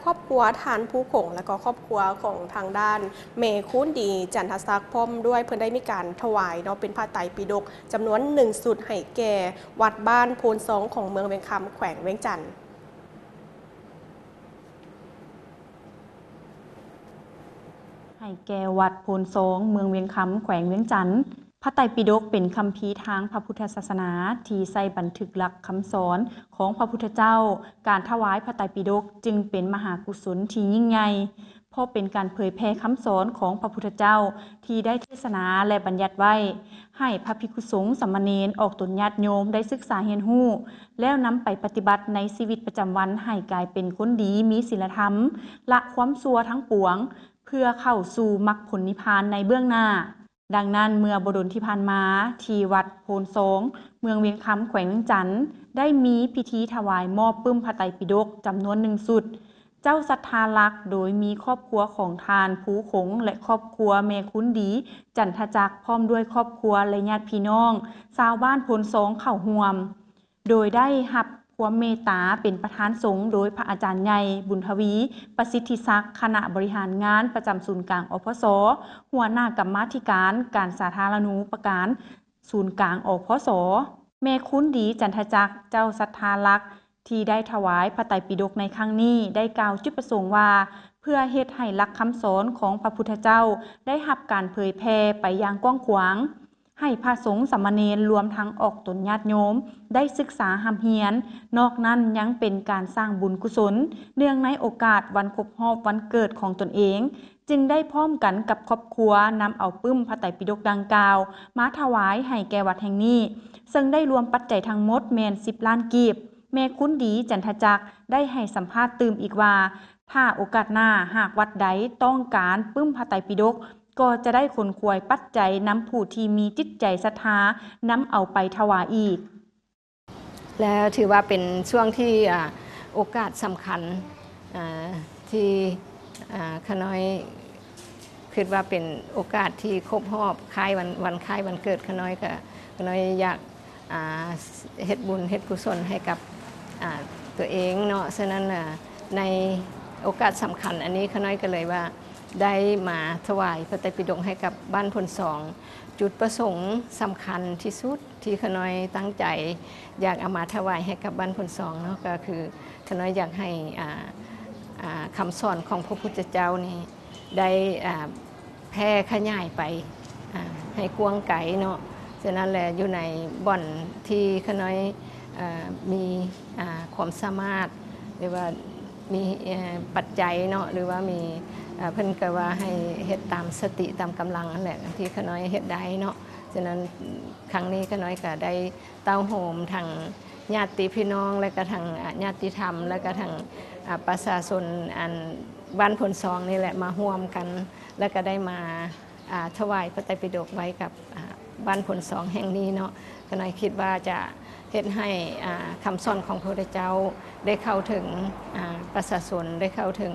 ຄອບຄົວທ່ານພູຂົງ ແລະກໍຄອບຄົວຂອງທາງດ້ານແມ່ຄູນດີ ຈັນທະສັກ ພ້ອມດ້ວຍເພິ່ນໄດ້ມີການຖວາຍເນາະ ເປັນພະໄຕປິດົກຈຳນວນໜຶ່ງຊຸດ ໃຫ້ແກ່ວັດບ້ານໂພນຊອງ ຂອງເມືອງວຽງຄຳ ແຂວງວຽງຈັນ. ໃຫ້ແກ່ວັດໂພນຊອງ ເມືອງວຽງຄຳ ແຂວງວຽງຈັນ. ພະໄຕປິດົກເປັນຄຳພີທາງພະພຸດທະສາສະໜາທີ່ໃຊ້ບັນທຶກຫຼັກຄຳສອນຂອງພະພຸດທະເຈົ້າ. ການຖວາຍພະໄຕປິດົກຈຶ່ງເປັນມະຫາກຸສົນທີ່ຍິ່ງໃຫຍ່, ເພາະເປັນການເຜີຍແຜ່ຄຳສອນຂອງພະພຸດທະເຈົ້າທີ່ໄດ້ເທດສະໜາ ແລະ ບັນຍັດໄວ້ ໃຫ້ພະພິກຂຸສົງ ສາມະເນນ ອອກຕົນຍາດໂຍມໄດ້ສຶກສາຮຽນຮູ້ ແລ້ວນຳໄປປະຕິບັດໃນຊີວິດປະຈຳວັນໃຫ້ກາຍເປັນຄົນດີມີສີລະທຳ, ລະຄວາມຊົ່ວທັງປວງ ເພື່ອເຂົ້າສູ່ມັກຜົນນິບພານໃນເບື້ອງໜ້າ. ດັ່ງນັ້ນ, ເມື່ອບໍ່ດົນທີ່ຜ່ານມາ, ທີ່ວັດໂພນຊອງ ເມືອງວຽງຄຳ ແຂວງວຽງຈັນ ໄດ້ມີພິທີຖວາຍມອບປຶ້ມພະໄຕປິດົກຈຳນວນໜຶ່ງຊຸດ. ເຈົ້າສັດທາຫຼັກ ໂດຍມີຄອບຄົວຂອງທ່ານພູຂົງ ແລະ ຄອບຄົວແມ່ຄູນດີ ຈັນທະຈັກ ພ້ອມດ້ວຍຄອບຄົວ ແລະ ຍາດພີ່ນ້ອງຊາວບ້ານໂພນຊອງເຂົ້າຮ່ວມ. ໂດຍໄດ້ຮັບຄວາມເມດຕາເປັນປະທານສົງໂດຍພະອາຈານໃຫຍ່ ບຸນທະວີ ປະສິດທິສັກ ຄະນະບໍລິຫານງານປະຈຳສູນກາງ ອພສ, ຫົວໜ້າກຳມາທິການການສາທາລະນູປະການສູນກາງ ອພສ. ແມ່ຄູນດີ ຈັນທະຈັກ ເຈົ້າສັດທາຫຼັກ ທີ່ໄດ້ຖວາຍພະໄຕປິດົກໃນຄັ້ງນີ້ ໄດ້ກ່າວຈຸດປະສົງວ່າ ເພື່ອເຮັດໃຫ້ຫຼັກຄຳສອນຂອງພະພຸດທະເຈົ້າໄດ້ຮັບການເຜີຍແຜ່ໄປຢ່າງກວ້າງຂວາງ, ໃຫ້ພະສົງສາມະເນນ ລວມທັງອອກຕົນຍາດໂຍມ ໄດ້ສຶກສາຮ່ຳຮຽນ. ນອກນັ້ນຍັງເປັນການສ້າງບຸນກຸສົນ ເນື່ອງໃນໂອກາດວັນຄົບຮອບວັນເກີດຂອງຕົນເອງ, ຈຶ່ງໄດ້ພ້ອມກັນກັບຄອບຄົວນຳເອົາປຶ້ມພະໄຕປິດົກດັ່ງກ່າວມາຖວາຍໃຫ້ແກ່ວັດແຫ່ງນີ້, ເຊິ່ງໄດ້ລວມປັດໄຈທັງໝົດແມ່ນສິບລ້ານກີບ. ແມ່ຄູນດີ ຈັນທະຈັກ ໄດ້ໃຫ້ສຳພາດຕື່ມອີກວ່າ ຖ້າໂອກາດໜ້າຫາກວັດໃດຕ້ອງການປຶ້ມພະໄຕປິດົກ ກໍຈະໄດ້ຂົນຂວາຍປັດໄຈນຳຜູ້ທີ່ມີຈິດໃຈສັດທານຳເອົາໄປຖວາຍອີກ. ແລະ ຖືວ່າເປັນຊ່ວງທີ່ ອ່າ ໂອກາດສຳຄັນ ອ່າ ທີ່ ອ່າ ຂ້ານ້ອຍຄິດວ່າເປັນໂອກາດທີ່ຄົບຮອບຄ້າຍວັນ ວັນຄ້າຍວັນເກີດຂ້ານ້ອຍ ກະ ຂ້ານ້ອຍຢາກ ອ່າ ເຮັດບຸນເຮັດກຸສົນໃຫ້ກັບ ອ່າ ຕົວເອງເນາະ. ສະນັ້ນ ອ່າ ໃນໂອກາດສຳຄັນອັນນີ້ ຂ້ານ້ອຍກໍເລີຍວ່າໄດ້ມາຖວາຍພະໄຕປິດົກໃຫ້ກັບບ້ານໂພນຊອງ. ຈຸດປະສົງສຳຄັນທີ່ສຸດທີ່ຂ້ານ້ອຍຕັ້ງໃຈຢາກເອົາມາຖວາຍໃຫ້ກັບບ້ານໂພນຊອງເນາະ ກໍຄືຂ້ານ້ອຍຢາກໃຫ້ ອ່າ ອ່າ ຄຳສອນຂອງພະພຸດທະເຈົ້ານີ້ ໄດ້ ອ່າ ແຜ່ຂະຫຍາຍໄປ ອ່າ ໃຫ້ກວ້າງໄກເນາະ. ສະນັ້ນແຫຼະ ຢູ່ໃນບ່ອນທີ່ຂ້ານ້ອຍ ເອີ ມີ ອ່າ ຄວາມສາມາດ ຫຼືວ່າມີ ເອີ ປັດໄຈເນາະ ຫຼືວ່າມີ ເອີ ເພິ່ນກໍວ່າໃຫ້ເຮັດຕາມສະຕິຕາມກຳລັງຫັ້ນແຫຼະ ທີ່ຂ້ານ້ອຍເຮັດໄດ້ເນາະ. ສະນັ້ນ ຄັ້ງນີ້ຂ້ານ້ອຍກໍໄດ້ ເຕົ້າໂຮມທັງຍາດຕິພີ່ນ້ອງ ແລະກະທັງ ອາ ຍາດຕິທຳ ແລະກະທັງ ອາ ປະຊາຊົນ ອັນ ບ້ານໂພນຊອງນີ້ແຫຼະ ມາຮ່ວມກັນ ແລະກະໄດ້ມາ ອາ ຖວາຍພະໄຕປິດົກໄວ້ກັບ ອາ ບ້ານໂພນຊອງແຫ່ງນີ້ເນາະ. ຂ້ານ້ອຍຄິດວ່າຈະເຮັດໃຫ້ ອາ ຄຳສອນຂອງພະພຸດທະເຈົ້າໄດ້ເຂົ້າເຖິງ ອາ ປະຊາຊົນ ໄດ້ເຂົ້າເຖິງ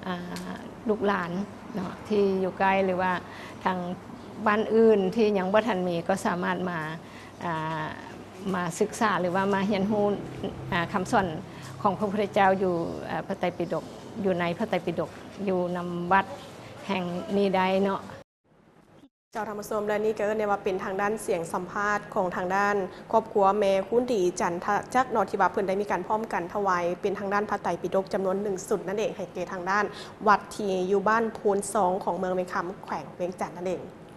ອາ ລູກຫຼານເນາະ ທີ່ຢູ່ໃກ້ ຫຼືວ່າທາງບ້ານອື່ນທີ່ຍັງບໍ່ທັນມີ ກໍສາມາດມາ ອ່າ ມາສຶກສາ ຫຼືວ່າມາຮຽນຮູ້ ອ່າ ຄຳສອນຂອງພະພຸດທະເຈົ້າຢູ່ ເອີ ພະໄຕປິດົກ ຢູ່ໃນພະໄຕປິດົກ ຢູ່ນຳວັດແຫ່ງນີ້ໄດ້ເນາະ. ເຈົ້າທ່ານຜູ້ຊົມ ແລະນີ້ກໍເອີ້ນໄດ້ວ່າເປັນທາງດ້ານສຽງສຳພາດຂອງທາງດ້ານຄອບຄົວແມ່ຄູນດີ ຈັນທະຈັກເນາະ ທີ່ວ່າເພິ່ນໄດ້ມີການພ້ອມກັນຖວາຍເປັນທາງດ້ານພະໄຕປິດົກຈຳນວນໜຶ່ງຊຸດນັ້ນເອງ ໃຫ້ແກ່ທາງດ້ານວັດທີ່ຢູ່ບ້ານໂພນຊອງຂອງເມືອງວຽງຄຳ ແຂວງວຽງຈັນນັ້ນເອງ.